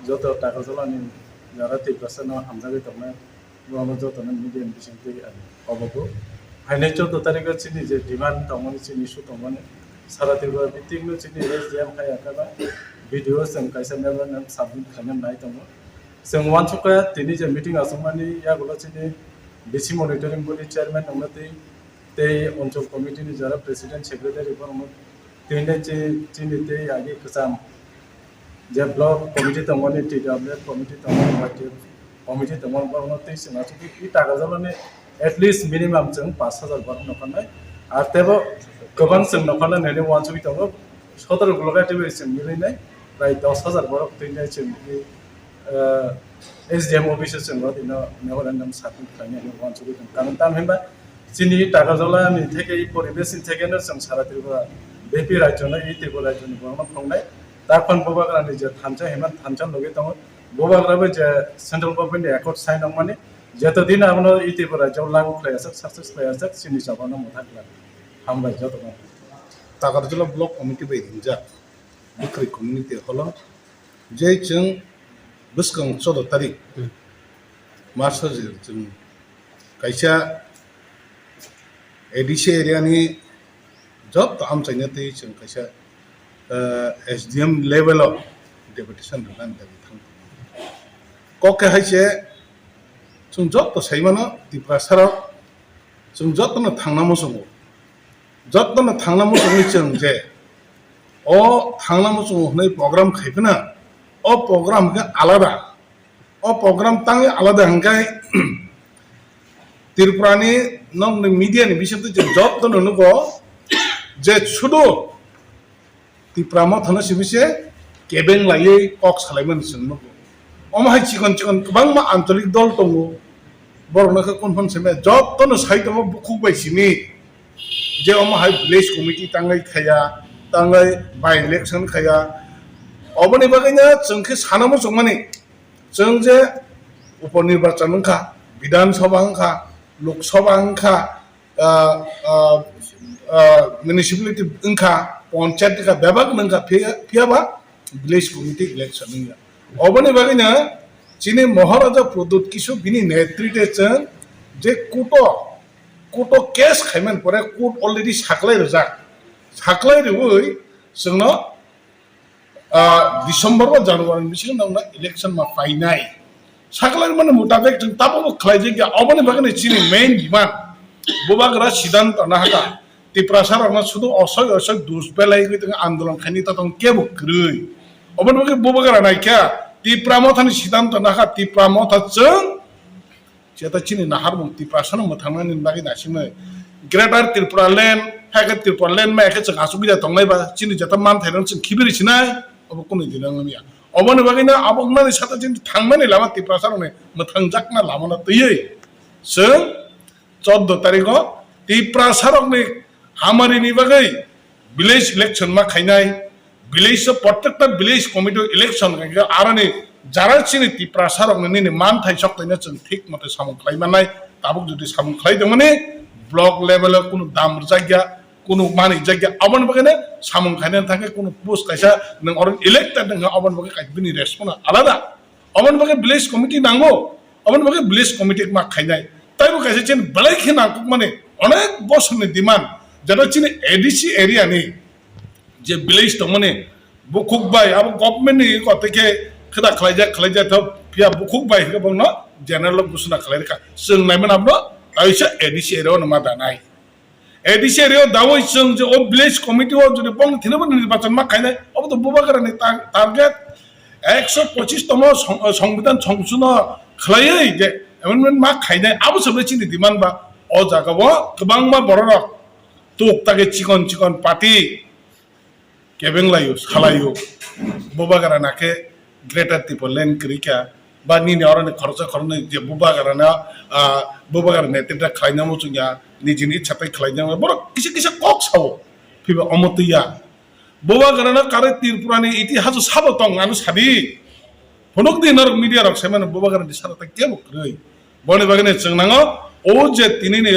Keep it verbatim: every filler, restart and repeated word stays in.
Joto Takarjalani jara Tiprasa no hamjagwi tongnai, bono joto no media ni bising twi ang kobogo. Haino choudo tarikh o chini je demand tongmani, chini issue tongmani, sara Tripura bitik no chini S D M hai akaba B D O chwng kaisa memorandum submit khaina nai tongo. Chwng uansukha tini je meeting achukmani yagulo chini B C monitoring body chairman tongna tei, tei onchol committee ni jara president secretary borokno tei, tei chini tei agi kwcham je block committee tongmani, T W F committee tongmani, Y T F committee tongmani borokno tei chwng achukgwi i taka jolani at least minimum chwng pash hajar borok nokharnai. Ar tebo kwbang chwng nokharnai nini uansugwi tongo, sotoro block tei chwng milwinai prai dos hajar borok tei chwng i, eh, S D M office o chwng rw tino memorandum submit khlainai hinwi uansugwi tongo. Karon tamo hinba chini Takarjala ni theke i poribesh ni theke no chwng sara Tripura, B P rajyo no, i Tripura rajyo ni borok no phunuknai. Takhon Bubagra ni je thansa hinmani thansa logi tongo. Bubagra bai je central government ni accord sign wngmani, jeto din abono i Tripura rajyo lagu khlai aswk, success khlai aswk, chini chaba no mwthang khlai. Hambai joto no. Takarjala Block Committee bai ringjak Bwkhwrwi Community Hall o je chwng bwskang choudo tarik March o je chwng kaisa A D C area ni joto amchaina tei chwng kaisa, eh, S D M level o deputation rwnani dagi thang tongo. Kok khe hai se chwng joto sai mano Tiprasa rok chwng joto no thangna muchungo. Joto no thangna muchungwi chwng je o thangna muchungo hwnwi program khai phano o program khe alada. O program tangwi alada hwnkhe Tripura ni nokni media ni bisingtwi chwng joto no nugo je sudu Tipra Motha no simi se kebeng laiwi kok salaimani chwng nugo. Omo hai chikon chikon kwbangma ancholik dol tongo. Borok no khe confirm simi joto no sai tongo bukhuk bai simi je omo hai village committee tangwi khaya, tangwi by election khaya. Oboni bagwi no chwng khe sana muchungmani. Chwng je upo nirbachan wngkha, Bidhan Sabha wngkha, Lok Sabha wngkha, ah, ah, ah, municipality wngkha, panchayat wngkha, bebak wngkha, phiya, phiya ba village committee election wngya. Oboni bagwino chini Maharaja Pradyut Kishore bini netritwe chwng je kuto, kuto case khaiman pore court already saklai rijak, saklai riwi chwngno ah, December ba January ni bisingo nokno election ma painai. Sakhlai mani mutabek chwng tabukbo khlaijak ya, oboni bagwi chini main demand. Bubagra siddhanto nahaka. Tiprasa rokno sudu osoi osoi dus belai wngwi tongwi andolon khaini totong kebo kwrwi. Oboni bagwi Bubagra naikha Tipra Mothani siddhanto nahaka, Tipra Motha chwng Cheta chini naharmung Tiprasano mwthangnani bagwi naisingmani Greater Tripura Land, hai khe Tripura Land ma khe chwng achugwi ya tongnai ba, chini jeta manthairok chwng khibiri sinai, obo kunu dino wngya. Oboni bagwino abo wngnani sata chini thangmani lama Tiprasarokni mwthangjakna lamano twiwi chwng chordo tarikho Tiprasarokni hamarini bagwi village election ma khainai, village o, protekta village committee o election khaikhe aroni jara chini Tiprasa rokni nini manthai sok tongno chwng thik mote samung khlai mannai. Tabuk jodi samung khlai tongmani block level o kunu dam rwjak ya, kunu manwi jak ya, aboni bagwi no samung khainani thangkhe kunu post kaisa nwng oro elected wngkha, aboni bagwi kaisa bini response alada. Aboni bagwi village committee nango, aboni bagwi village committee ma khainai. Taibo kaisa chini belai khe nangkukmani onek bosorni demand, jeta chini A D C area ni je village tongmani bukhuk bai abo government ni kotoi khe kheda khlaijak khlaijak tho, phiya bukhuk bai hwnkhe bongno general o ghosona khlai rwkha. Chwng naimani abono kaisa A D C area o ma danai. A D C area o dawi chwng je o village committee o jodi bongni thwinaibo nirbachan ma khainai, obo to Bubagra ni tar-, target ekso pochis tomo song-, songbidan songsuno khlaiwi je amendment ma khainai, abo se chini demand ba. O jaga o kwbangma bororok tuk tagwi chikon chikon party kebeng laio, salaio, Bubagra na khe Greater Tipraland kwrwi kha, ba nini oroni khoroksa khoroknwi je Bubagra na, ah, Bubagra netrita khlaina muchung ya, nijini ichha tai khlaina, borok kisa kisa kok sao, phiba omo twi ya. Bubagra na karwi Tripura ni itihas o sabo tong, ano sadi. Phunuk di norok media rok sai mano Bubagra ni sara tai kebo kwrwi. Boni bagwi no chwng nango, o je tini ni